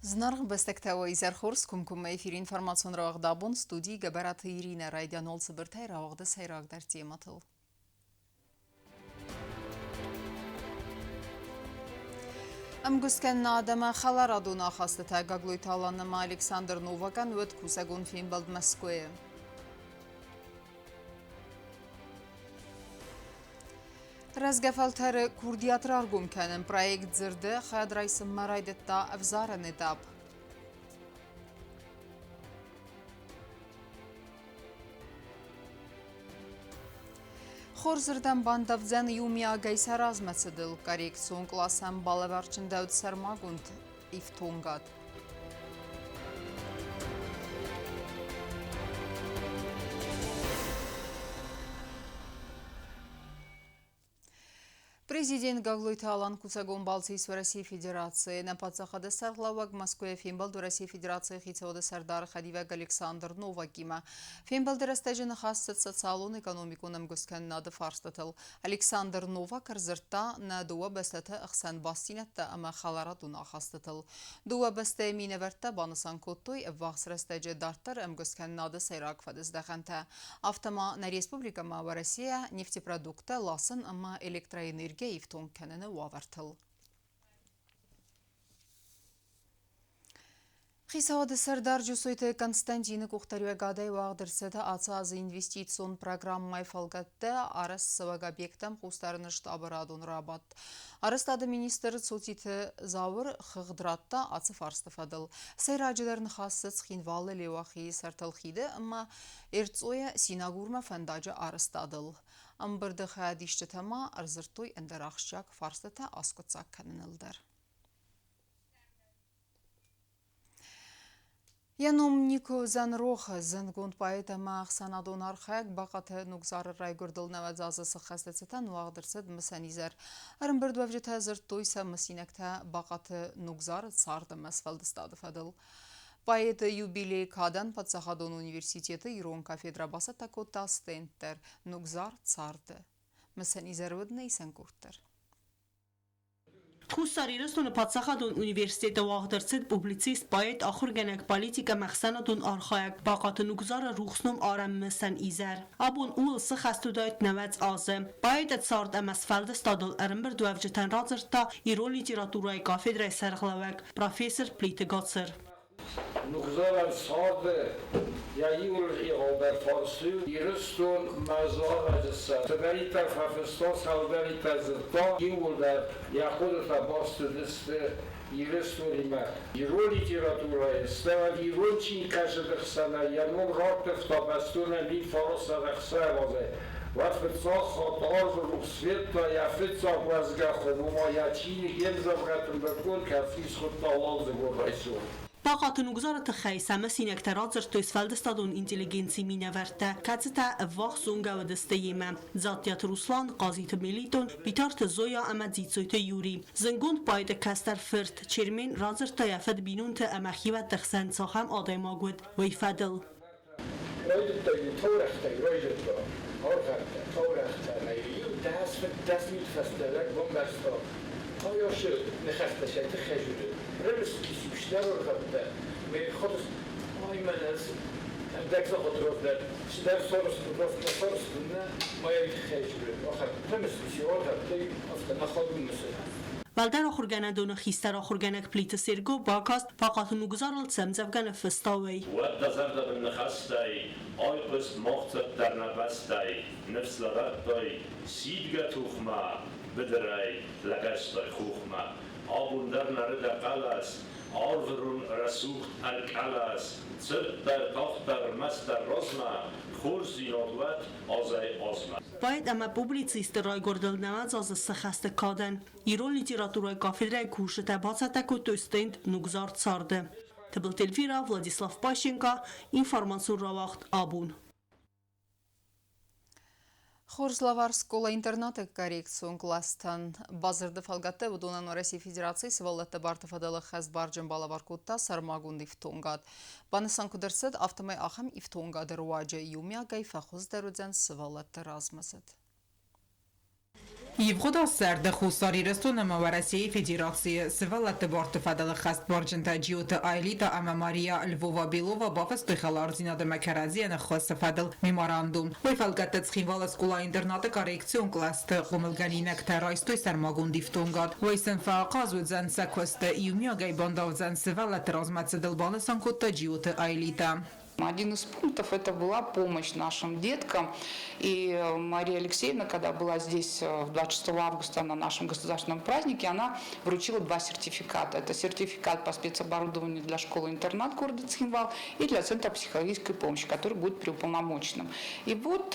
Зынаргъ ӕмбӕстӕгтӕ, уӕ изӕр хорз! Комкоммӕ эфиры информацион рауагъд абон студийы Гӕбӕраты Иринӕ райдиан цыбыртӕй рауагъды сӕйрагдӕр темӕтыл. Ӕмгуысткӕнынад ӕмӕ хӕларадон ахастытӕ Гаглойты Алан ӕмӕ Александр Новакӕн уыд кусӕгон фембӕлд Мӕскуыйы. Рӕзгӕ фӕлтӕры курдиат раргом кӕнын проект дзырды хӕд райсынмӕ райдыдта ӕвзарӕн этап. Хорзырдӕм бандавдзӕн иумиагӕй сӕ размӕцыдыл коррекцион къласӕн балӕварчындӕуыд сӕрмагонд ифтонгад. Президент Гаглойты Алан кусӕгон балцы ис Уӕрӕсейы Федерацийы. Нӕ паддзахады сӕргълӕууӕг Мӕскуыйӕ фембӕлд Уӕрӕсейы Федерацийы хицауады сӕрдары хӕдивӕг Александр Новакимӕ. Фембӕлды рӕстӕджы ныхас цыд социалон-экономикон ӕмгуысткӕнынады фарстытыл. Александр Новак ӕрдзырдта нӕ дыууӕ бӕстӕты ӕхсӕн бастдзинӕдтӕ ӕмӕ хӕларадон ахастытыл. Дыууӕ бӕстӕйы минӕвӕрттӕ банысан кодтой ӕввахс рӕстӕджы дарддӕр ӕмгуысткӕнынады сӕйраг фӕдыздӕхӕнтӕ. Афтӕ ма нӕ республикӕмӕ Уӕрӕсейӕ нефтепродукттӕ ласын ӕмӕ электроэнергийӕ ифтонг кӕныны уавӕртыл. Хицауады сӕрдар Джусойты Константины къухдариуӕгадӕй уагъд ӕрцыд ацы азы инвестицион программӕйы фӕлгӕтты арӕзтцӕуӕг объекттӕм хъусдарыны штабы радон рабадт. Арӕзтады министр Цоциты Зауыр хыгъд радта ацы фарсты фӕдыл. Сӕйраджыдӕр ныхас цыд Цхинвалы Леуахийы сӕртыл хиды ӕмӕ Эрцъойӕ Синагурмӕ фӕндаджы арӕзтадыл. Ӕмбырды хайадисджытӕ ма ӕрдзырдтой ӕндӕр ахсджиаг фарстытӕ аскъуыддзаг кӕныныл дӕр. Йӕ ном никуы уыдзӕн рох. Зындгонд поэт ӕмӕ ӕхсӕнадон архайӕг Бахъаты Нугзары райгуырдыл 90 азы сыххӕсты цытӕн уагъд ӕрцыд мысӕн изӕр. Ӕрӕмбырдуӕвджытӕ дзырдтой сӕ мысинӕгтӕ Бахъаты Нугзары цард ӕмӕ сфӕлдыстады фӕдыл. Поэты юбилей кадӕн паддзахадон университеты ирон кафедрӕ бацӕттӕ кодта стенд дӕр Нугзар царды. Мысӕн изӕр уыд нӕ исӕн къорд дӕр. Хуссар Ирыстоны паддзахадон университеты уагъд ӕрцыд публицист, поэт, ахуыргӕнӕг, политик ӕмӕ ӕхсӕнадон архайӕг Бахъаты Нугзары рухс ном арӕнмысӕн изӕр. Абон ууыл цы хӕст уыдаид 90 азы. Поэты цард ӕмӕ сфӕлдыстадыл ӕрӕмбырдуӕвджытӕн радзырдта ирон литературӕйы кафедрӕйы сӕргълӕууӕг, профессор Плиты Гацыр. Нугзарӕн царды йӕ иуыл егъаудӕр фарс у Ирыстон мӕ зарӕджы сӕр. Цыдӕриддӕр фӕфыста, цалдӕриддӕр дзырдта, иууылдӕр йӕ хъуыдытӕ баст уыдысты Ирыстонимӕ. Ирон литературӕйы, стӕй ирон чингкӕсӕджы хсӕнӕй йӕ ном рарттывта бӕстонӕй 1906 азы. Уӕд фыццаг хатт арвы рухс федта йӕ фыццаг уӕзгӕ хуым, ома йӕ чиныг йе мдзӕвгӕты мбырдгонд кӕцыйы схуыдта уалдзыгон райсом. Бахъаты Нугзары тыххӕй сӕ мысинӕгтӕ радзырдтой сфӕлдыстадон интеллигенцийы минӕвӕрттӕ, кӕцытӕ ӕввахс зонгӕ уыдысты йемӕ: Дзаттиаты Руслан, Хъазиты Мелитон, Битарты Зоя ӕмӕ Дзиццойты Юри. Зындгонд поэты кӕстӕр фырт Чермен радзырдта йӕ фыд бинонты ӕмӕ хиуӕтты хсӕн цахӕм адӕймаг уыд, уый фӕдыл. Райдыдта-иу таурӕгътӕй райдыдта, аргъӕуттӕ, таурӕгътӕ ӕмӕ-иу 10-15 минуты фӕстӕ лӕг бамбӕрста, Хъайасы ныхӕстӕ сӕ тыххӕй зоны, рымысыдис-иу аргъӕуттӕ, ме рхъуыды ай мӕнӕ ӕрдӕг сахаты раздӕр цыдӕр сарӕзтон, раст нӕ сарӕзтон, нӕ ма йӕ тыххӕй зоны, ахӕм рымысыдис-иу аргъӕуттӕй, афтӕ нӕ хъӕуы мысын. Уӕлдӕр ахуыргӕнӕндоны хистӕр ахуыргӕнӕг Плиты Серго бакаст Бахъаты Нугзарыл ӕмдзӕвгӕ ныффыста уый. Уӕд дӕ зӕрдӕбын ныхӕстӕй айхъуыст мохцырт дӕр нӕ бӕстӕй, ныфс лӕвӕрдтой сидгӕ тухмӕ, быдырӕй лӕгӕстой хохмӕ. Абон дӕр нӕры дӕ хъӕлӕс, арвырон рӕсугъд ӕркъӕлӕс, цырддӕр, тагъддӕр, рмӕстдӕр размӕ, хорздзинад уӕд азӕй-азмӕ. Поэт ӕмӕ публицисты райгуырдыл 90 азы сыхӕсты кадӕн ирон литературӕйы кафедрӕйы кусджытӕ бацӕттӕ кодтой стенд «Нугзар царды». Тыбылты Эльвира, Владислав Пащенко, информацион рауагъд «Абон». Хорз лӕвар скъола-интернаты коррекцион къластӕн. Бадзырды фӕлгӕтты уыдонӕн Уӕрӕсейы Федерацийы сывӕллӕтты барты фӕдыл ӕххӕстбарджын балӕвар кодта сӕрмагонд ифтонгад. Банысан куыд ӕрцыд, афтӕмӕй ахӕм ифтонгады руаджы иумиагӕй фӕхуыздӕр уыдзӕн сывӕллӕтты размӕцыд. Ивгъуыд аз сӕрды Хуссар Ирыстон ӕмӕ Уӕрӕсейы Федерацийы сывӕллӕтты барты фӕдыл ӕххӕстбарджынтӕ Джиоты Аэлита ӕмӕ Мария Львова-Белова бафыстой хӕлардзинад ӕмӕ кӕрӕдзийӕн ӕххуысы фӕдыл меморандум. Уый фӕлгӕтты Цхинвалы скъола-интернаты коррекцион кълӕсты хъомылгӕнинӕгтӕ райстой сӕрмагонд ифтонгад. Уый сын фӕахъаз уыдзӕн сӕ куысты, иумиагӕй бандавдзӕн сывӕллӕтты размӕцыдыл, банысан кодта Джиоты Аэлита. Один из пунктов это была помощь нашим деткам. И Мария Алексеевна, когда была здесь 26 августа на нашем государственном празднике, она вручила два сертификата. Это сертификат по спецоборудованию для школы-интернат города Цхинвал и для Центра психологической помощи, который будет при уполномоченном. И вот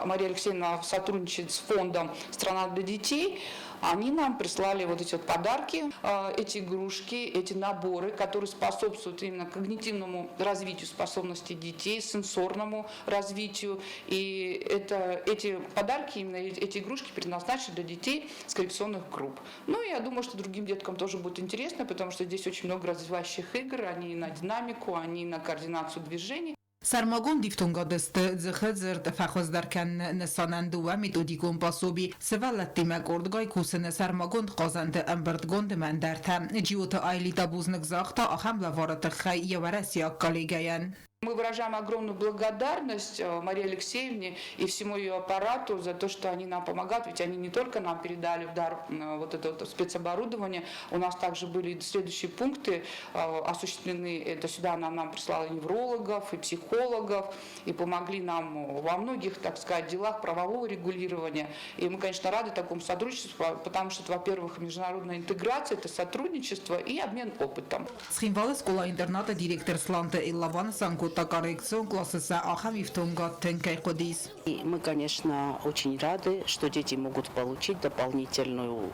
Мария Алексеевна сотрудничает с фондом «Страна для детей». Они нам прислали вот эти вот подарки, эти игрушки, эти наборы, которые способствуют именно когнитивному развитию способностей детей, сенсорному развитию. И эти подарки, именно эти игрушки предназначены для детей с коррекционных групп. Ну, я думаю, что другим деткам тоже будет интересно, потому что здесь очень много развивающих игр, они на динамику, они на координацию движений. Сӕрмагонд ифтонгады сты дзыхы дзырд фӕхуыздӕр кӕныны нысанӕн дыууӕ методикон пособи, сывӕллӕттимӕ къордгай кусыны сӕрмагонд хъазӕнты ӕмбырдгонд ӕмӕ ӕндӕртӕ. Джиоты Айлита бузныг загъта ахӕм лӕвары тыххӕй йӕ уӕрӕсейаг коллегӕйӕн. Мы выражаем огромную благодарность Марии Алексеевне и всему ее аппарату за то, что они нам помогают. Ведь они не только нам передали в дар вот это вот спецоборудование, у нас также были следующие пункты осуществлены. Это сюда она нам прислала неврологов и психологов, и помогли нам во многих, так сказать, делах правового регулирования. И мы, конечно, рады такому сотрудничеству, потому что, во-первых, международная интеграция, это сотрудничество и обмен опытом. Цхинвалы скъола-интернаты директор Сланты Элла банысан кодта коррекцион къласы сӕ ахӕм ифтонгад тынг кӕй хъуыдис. Мы, конечно, очень рады, что дети могут получить дополнительную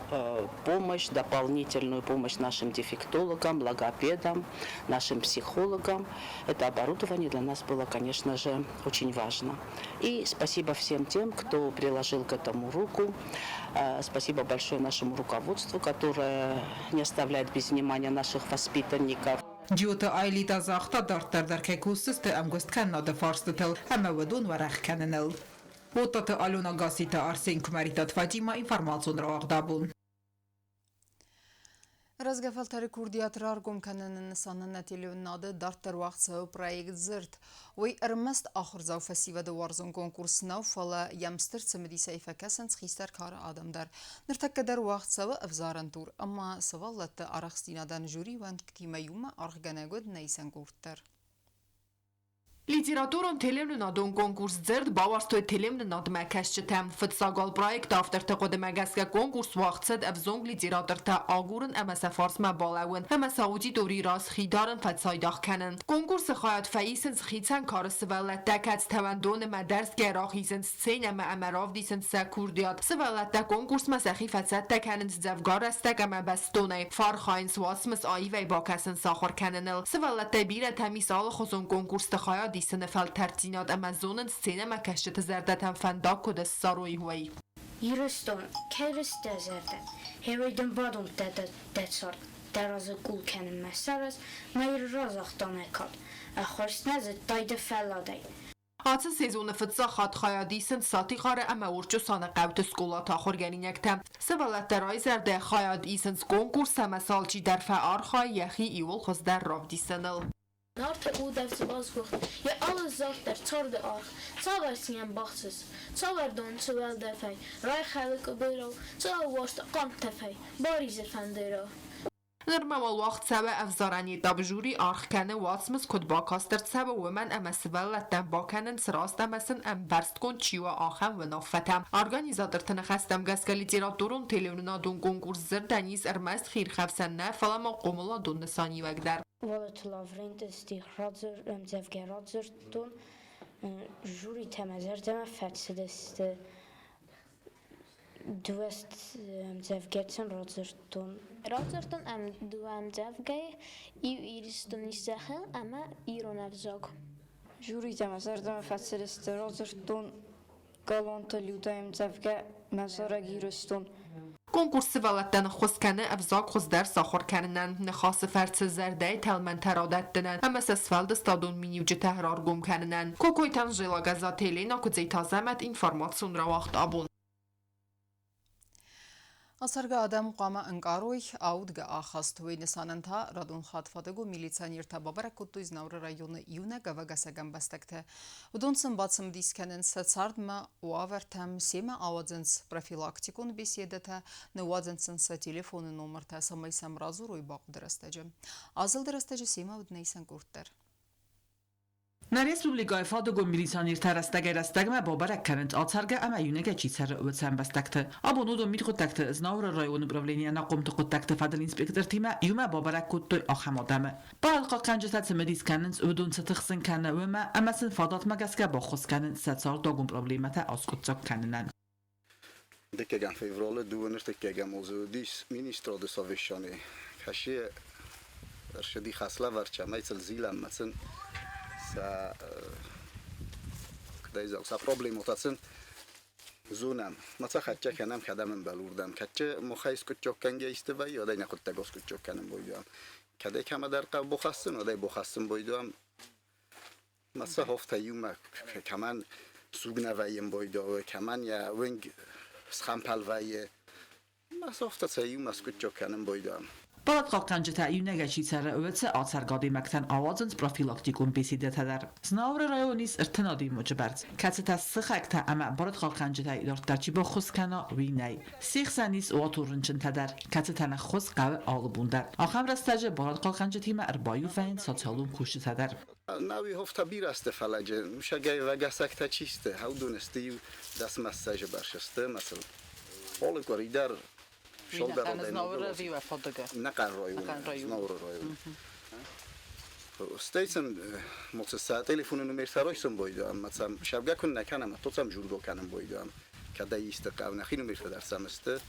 помощь, дополнительную помощь нашим дефектологам, логопедам, нашим психологам. Это оборудование для нас было, конечно же, очень важно. И спасибо всем тем, кто приложил к этому руку. Спасибо большое нашему руководству, которое не оставляет без внимания наших воспитанников. Джиоты Айлита загъта, дарддӕр дӕр кӕй кусдзысты ӕмгуысткӕнынады фарстытыл ӕмӕ уыдон уӕрӕх кӕныныл. Оттаты Алена Гаситы Арсен Куымӕридтаты Фатимӕ информацион рауагъд абон. Рӕзгӕ фӕлтӕры курдиат раргом кӕныны нысанӕн нӕ телеуынынады дарддӕр уагъд цӕуы проект «Дзырд». Уый ӕрмӕст ахуырдзау фӕсивӕды уарзон конкурс нӕу, фӕлӕ йӕм стыр цымыдисӕй фӕкӕсынц хистӕр кары адӕм дӕр. Ныртӕккӕ дӕр уагъд цӕуы ӕвзарӕн тур, ӕмӕ сывӕллӕтты арӕхстдзинадӕн жюри уӕнгтимӕ иумӕ аргъгӕнӕг уыд нӕ исӕн къорд дӕр. Литературон телеуынынадон конкурс «Дзырд» бауарзтой телеуынынадмӕ кӕсджытӕ. Фыццаг уал проекты авторты хъуыдымӕ гӕсгӕ конкурс уагъд цыд ӕвзонг литератортӕ агурын ӕмӕ сӕ фарсмӕ балӕууын ӕмӕ сӕ аудиторийы раз хи дарын фӕцайдагъ кӕнын. Конкурсы хайад фӕисынц хицӕн кары сывӕллӕттӕ, кӕцытӕ уӕндонмӕ дӕрсгӕ рахизынц сценӕмӕ ӕмӕ равдисынц сӕ курдиат. Сывӕллӕттӕ конкурсмӕ сӕхи фӕцӕттӕ кӕнынц дзӕвгар рӕстӕг ӕмӕ бӕстонӕй, фӕархайынц уацмыс аивӕй бакӕсын сахуыр кӕныныл. Сывӕллӕттӕй бирӕтӕм ис алыхуызон конкурсты хайад исыны фӕлтӕрддзинад ӕмӕ зонынц сценӕмӕкӕсджыты зӕрдӕтӕм фӕндаг куыд ссарой, уый. Ирыстон, кӕй рыст дӕ зӕрдӕ, Гъеуӕй дын бадомдта дӕ цард, Дӕ разы къул кӕнынмӕ сараз, Мӕ Иры разагъта нӕ кад. Ӕххуырст нӕ зыдтай ды фӕлладӕй. Ацы сезоны фыццаг хатт хайад исынц Сатихъары ӕмӕ Орчъосаны хъӕуты скъолаты ахуыргӕнинӕгтӕ. Сывӕллӕттӕ райзӕрдӕ хайад исынц конкурс ӕмӕ сӕ алчидӕр фӕархайы йӕхи иууыл хуыздӕр равдисыныл. Нарты удӕвдз басгуыхт, йӕ алы загъд дӕр царды аргъ. Цавӕр цинӕн бахсыс, цавӕр дон цы уӕлдӕфӕй райхӕлы къуыбырау, цы ӕууӕрст хъӕмптӕфӕй баризы фӕндырау. Нырма уал уагъд цӕуы ӕвзарӕн этап жюри аргъ кӕны уацмыс куыд бакаст ӕрцӕуы, уымӕн ӕмӕ сывӕллӕттӕн бакӕнынц раст ӕмӕ сын ӕмбӕрстгонд чи уа, ахӕм уынаффӕтӕ. Организаторты ныхӕстӕм гӕсгӕ литературон телеуынынадон конкурс дзырдӕн ис ӕрмӕст хиирхӕфсӕн нӕ, фӕлӕ ма хъомыладон нысаниуӕг дӕр. Уалыты Лавренты стих ӕмдзӕвгӕ радзырдтон, жюритӕ мӕ зӕрдӕмӕ фӕцыдысты. Дыууӕ ӕмдзӕвгӕтӕн радзырдтон. Радзырдтон ӕм дыууӕ ӕмдзӕвгӕйы, иу Ирыстоны зӕххыл ӕмӕ ирон ӕвзаг. Жюритӕ мӕ зӕрдӕмӕ фӕцыдысты, радзырдтон Галуанты Людӕйы ӕмдзӕвгӕ «Мӕ зарӕг Ирыстон». Конкурс сывӕллӕттӕн ӕххуыс кӕны ӕвзаг хуыздӕр сахуыр кӕнынӕн, ныхасы фӕрцы зӕрдӕйы тӕлмӕнтӕ радӕттынӕн ӕмӕ сӕ сфӕлдыстадон миниуджытӕ раргом кӕнынӕн. Кокойты Анжела, Газаты Елена, Куыдзеты Азӕмӕт, информацион рауагъд абон. Ацӕргӕ адӕм хъуамӕ ӕнкъарой аудгӕ ахаст. Уый нысанӕн та радон хатт фадыгон милиционертӕ бабӕрӕг кодтой Знауыры районы иунӕг ӕвӕгӕсӕг ӕмбӕстӕгтӕ. Уыдон сын бацымыдис кӕнынц сӕ цардмӕ, уавӕртӕм, семӕ ауадзынц профилактикон беседӕтӕ, ныууадзынц сын сӕ телефоны номыртӕ, цӕмӕй сӕм радзурой бахъуыды рӕстӕджы. Азылды рӕстӕджы семӕ уыд нӕ исӕн къорд дӕр. Нӕ республикӕйы фадыгон милиционертӕ рӕстӕгӕй-рӕстӕгмӕ бабӕрӕг кӕнынц ацӕргӕ ӕмӕ иунӕгӕй чи цӕры, уыцы ӕмбӕстӕгты. Абон уыдон мидхъуыддӕгты Знауыры районы управленийы ӕнахъомты хъуыддӕгты фӕдыл инспектортимӕ иумӕ бабӕрӕг кодтой ахӕм адӕмы. Барадхъахъхъӕнджытӕ цымыдис кӕнынц, уыдон цы тых сын кӕны, уымӕ ӕмӕ сын фадатмӕ гӕсгӕ баххуыс кӕнын сӕ цардуагон проблемӕтӕ аскъуыддзаг кӕнынӕн. Дыккӕгӕм февралы дыууӕныртыккӕгӕм азы уыдис министрады совещани. Кӕсы ӕрцыди хӕслӕвӕрд, цӕмӕй сыл зилӕм ӕмӕ сын сӕ куыдӕй зӕгъ, сӕ проблемӕтӕ сын зонӕм. Ма сӕ хӕццӕ кӕнӕм, кӕдӕм ӕмбӕлы, уырдӕм. Кӕдчы махӕй скъуыддзаг кӕнгӕ исты вӕййы, уӕд ӕй нӕ хъуыддаг аскъуыддзаг кӕнын бойдуам. Кӕдӕй кӕмӕдӕр хъӕуы бахӕссын, уӕд ӕй бахӕссын бойдуам. Ма сӕ хофтӕ иумӕ кӕмӕн суг нӕ вӕййы ӕмбойдоы, кӕмӕн йӕ уынг схӕмпӕл вӕййы. Ма сӕ хофтӕ сӕ иумӕ скъуыддзаг кӕнын бойдоам. Барадхъахъхъӕнджытӕ иунӕгӕй чи цӕры, уыцы ацӕргӕ адӕймӕгтӕн ауадзынц профилактикон беседӕтӕ дӕр. Знауыры районы ис 30 адӕймаджы бӕрц, кӕцытӕ сыхӕгтӕ ӕмӕ барадхъахъхъӕнджытӕй дарддӕр чи баххуыс кӕна, уый нӕй. Се хсӕн ис уатон рынчынтӕ дӕр, кӕцытӕн ӕххуыс хъӕуы алы бон дӕр. Ахӕм рӕстӕджы барадхъахъхъӕнджытимӕ ӕрбаиу вӕййынц социалон кусджытӕ дӕр. Науи хофтӕ бирӕ сты, фӕлӕ мусӕгӕй вӕгӕсӕгтӕ чи сты, уыдон сты иу дӕсмӕссӕджы бӕрц сты ӕмӕ сыл алы къуыри дӕр Нӕхъӕн районы, Знауыры районы. Стӕй сын сӕ телефоны номертӕ райсын байдайӕм ӕмӕ сӕм сӕвгӕ куыннӕ кӕнӕм, то сӕм жургӕ кӕнын байдайӕм. Кӕдӕй исты хъӕуы, нӕхи номертӕ дӕр сӕм сты.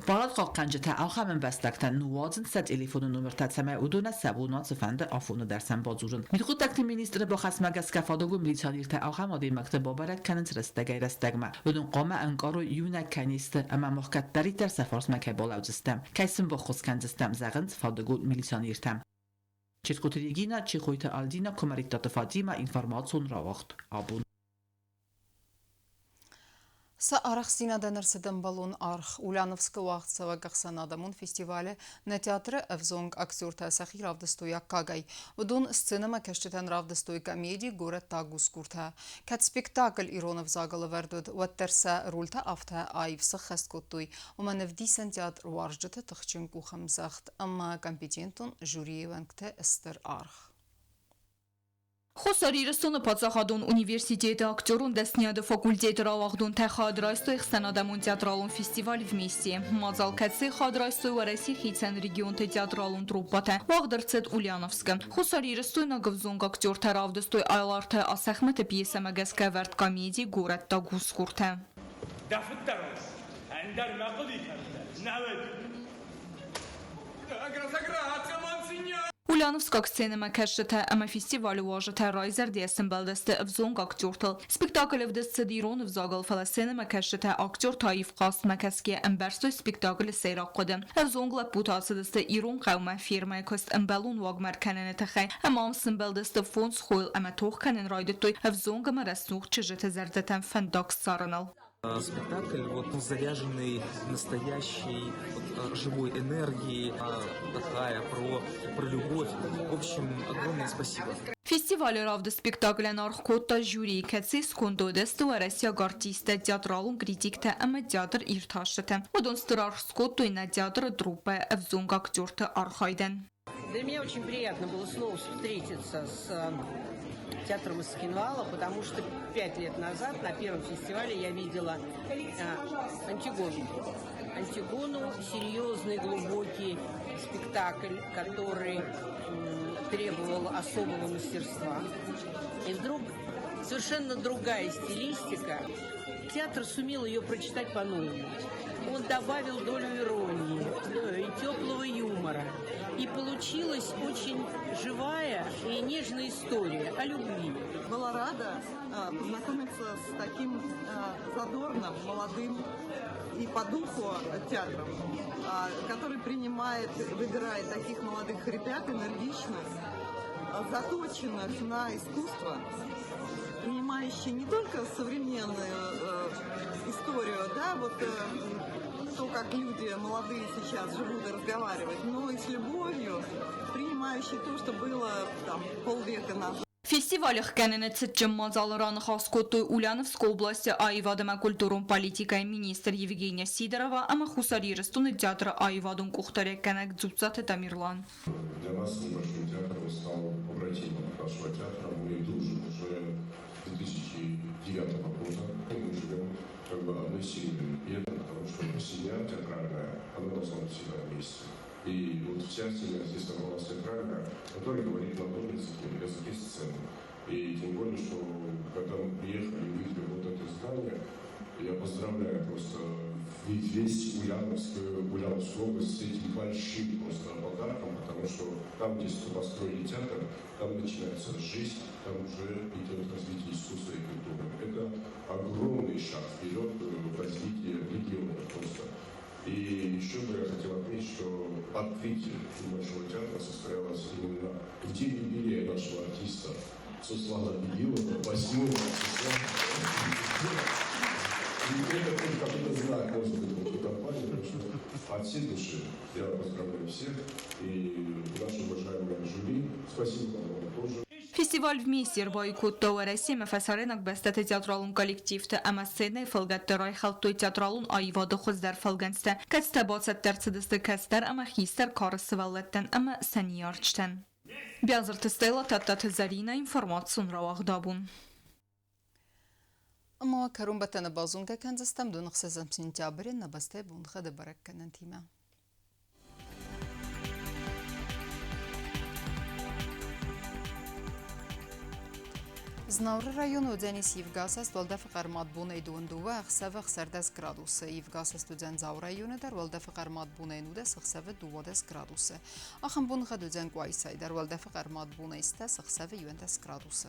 Барадхъахъхъӕнджытӕ ахӕм ӕмбӕстӕгтӕн ныууадзынц сӕ телефоны номыртӕ, цӕмӕй уыдонӕн сӕ бон цыфӕнды афоны дӕр сӕм бадзурын. Мидхъуыддӕгты министры бахӕсмӕ гӕсгӕ фадыгон милиционертӕ ахӕм адӕймӕгты бабӕрӕг кӕнынц рӕстӕгӕй-рӕстӕгмӕ. Уыдон хъуамӕ ӕнкъарой иунӕг кӕй не сты ӕмӕ мах кӕддӕриддӕр сӕ фарсмӕ кӕй балӕудзыстӕм, кӕй сын баххуыс кӕндзыстӕм, зӕгъынц фадыгон милиционертӕ. Ческоты Регина, Чехойты Альдина, Куымӕридтаты Фатимӕ, информацион рауагъд абон. Сӕ арӕхстдзинадӕн ӕрцыд ӕмбӕлон аргъ. Ульяновскы уагъдцӕуӕг ӕхсӕнадӕмон фестивалы нӕ театры ӕвзонг актертӕ сӕхи равдыстой аккагӕй. Уыдон сценӕмӕкӕсджытӕн равдыстой комеди «Горӕттаг усгуртӕ». Кӕд спектакль ирон ӕвзагыл ӕвӕрд уыд, уӕддӕр сӕ рольтӕ афтӕ аив сӕххӕст кодтой, уымӕн ӕвдисӕн театр уарзджыты тыхджын къухӕмдзӕгъд ӕмӕ компетентон жюрийы уӕнгты стыр аргъ. Хуссар Ирыстоны паддзахадон университеты актерон дӕсниады факультеты рауагъдонтӕ хайад райстой ӕхсӕнадӕмон театралон фестиваль «Вместе». Мадзал, кӕцыйы хайад райстой Уӕрӕсейы хицӕн регионты театралон труппӕтӕ, уагъд ӕрцыд Ульяновскы. Хуссарирыстойнаг ӕвзонг актертӕ равдыстой Айларты Асӕхмӕты пьесӕмӕ гӕсгӕ ӕвӕрд комеди «Горӕттаг усгуртӕ». Дӕ фыддӕр ус, ӕндӕр мӕ хъуыди кӕндзӕн, науӕд. Ульяновскаг сценӕмӕкӕсджытӕ ӕмӕ фестивалы уазджытӕ райзӕрдийӕ сӕмбӕлдысты ӕвзонг актертыл. Спектакль ӕвдыст цыд ирон ӕвзагыл, фӕлӕ сценӕмӕкӕсджытӕ актерты аив хъазтмӕ кӕсгӕйӕ ӕмбӕрстой спектаклы сӕйраг хъуыды. Ӕвзонг лӕппутӕ ацыдысты ирон хъӕумӕ фермӕйы куыст ӕмбӕлон уагмӕ ӕркӕныны тыххӕй ӕмӕ ам сӕмбӕлдысты фондз хойыл ӕмӕ тох кӕнын райдыдтой ӕвзонг ӕмӕ рӕсугъд чызджыты зӕрдӕтӕм фӕндаг ссарыныл. Спектакль вот, ну, заряженный настоящей вот, живой энергией, такая про любовь. В общем, огромное спасибо. Фестивалы равдыст спектаклӕн аргъ кодта жюри, кӕцыйы сконды уыдысты уӕрӕсейаг артисттӕ, театралон критиктӕ ӕмӕ театр иртасджытӕ. Уыдон стыр аргъ скодтой нӕ театры труппӕйы ӕвзонг актерты архайдӕн. Для меня очень приятно было снова встретиться с театром из Цхинвала, потому что 5 лет назад на первом фестивале я видела Антигону. Антигону – серьезный, глубокий спектакль, который требовал особого мастерства. И вдруг совершенно другая стилистика. Театр сумел ее прочитать по-новому. Он добавил долю иронии и теплого юмора. И получилась очень живая и нежная история о любви. Была рада познакомиться с таким задорным, молодым и по духу театром, который принимает, выбирает таких молодых ребят, энергичных, заточенных на искусство, принимающие не только современную историю, да, вот. то, как люди молодые сейчас живут и разговаривают, но и с любовью, принимающие то, что было там полвека назад. Фестивалы ӕхгӕныны цытджын мадзалы раныхас кодтой Ульяновскы областы аивад ӕмӕ культурон политикӕйы министр Евгения Сидорова ӕмӕ Хуссар Ирыстоны театры аивадон къухдариуӕггӕнӕг Дзуццаты Тамерлан. Для нас небольшой театр стал побратимом нашего театра. Мы дружим уже с 2009 года. Мы живем как бы одной семьей. И это потому, что семья театральная, она должна быть всегда вместе. И вот вся семья здесь собралась театральная, которая говорит на одном языке, языке сцены. И тем более, что когда мы приехали и увидели вот это здание, я поздравляю просто весь Ульяновскую область с этим большим просто подарком, потому что там, где построили театр, там начинается жизнь, там уже идет развитие искусства и культуры. Это огромный шаг вперед в развитии региона просто. И еще бы я хотел отметить, что открытие Большого театра состоялось именно в день юбилея нашего артиста Сослана Бегилова, 8 числа. И это тоже какой-то знак, может быть, вот в компании, потому что от всей души я поздравляю всех и наше уважаемое жюри. Спасибо вам тоже. Фестиваль «Вместе» ӕрбаиу кодта Уӕрӕсе ӕмӕ фӕсарӕйнаг бӕстӕты театралон коллективты ӕмӕ сценӕйы фӕлгӕтты райхӕлдтой театралон аивады хуыздӕр фӕлгӕнцтӕ, кӕцытӕ бацӕттӕ ӕрцыдысты кӕстӕр ӕмӕ хистӕр кары сывӕллӕттӕн ӕмӕ сӕ ныййарджытӕн. Биазырты Стелла, Тадтаты Зӕринӕ, информацион рауагъд абон. Ӕмӕ кӕронбӕттӕны базонгӕ кӕндзыстӕм 26 сентябры нӕ бӕстӕйы боныгъӕды бӕрӕггӕнӕнтимӕ. Знауыры районы уыдзӕнис ивгӕсӕст уӕлдӕфы хъӕрмад бонӕй 22, ӕхсӕвы 16 градусы. Ивгӕсӕст уыдзӕн Дзауы районы дӕр уӕлдӕфы хъӕрмад бонӕй 19, ӕхсӕвы 12 градусы. Ахӕм боныгъӕд уыдзӕн Къуайсайы дӕр уӕлдӕфы хъӕрмад бонӕй 10, ӕхсӕвы 11 градусы.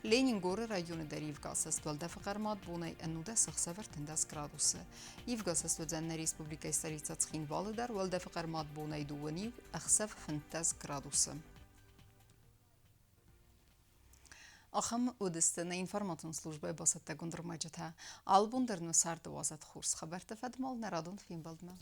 Ленингоры районы дӕр ивгӕсӕст уӕлдӕфы хъӕрмад бонӕй 19, ӕхсӕвы 13 градусы. Ивгӕсӕст уыдзӕн нӕ республикӕйы столицӕ Цхинвалы дӕр уӕлдӕфы хъӕрмад бонӕй 21, ӕхсӕв 15 градусы. Ахӕм уыдысты нӕ информацион службӕйы бацӕттӕгонд ӕрмӕджытӕ. Алы бон дӕр нӕ царды уадзӕд хорз хабӕртты фӕдмал нӕ радон фембӕлдмӕ.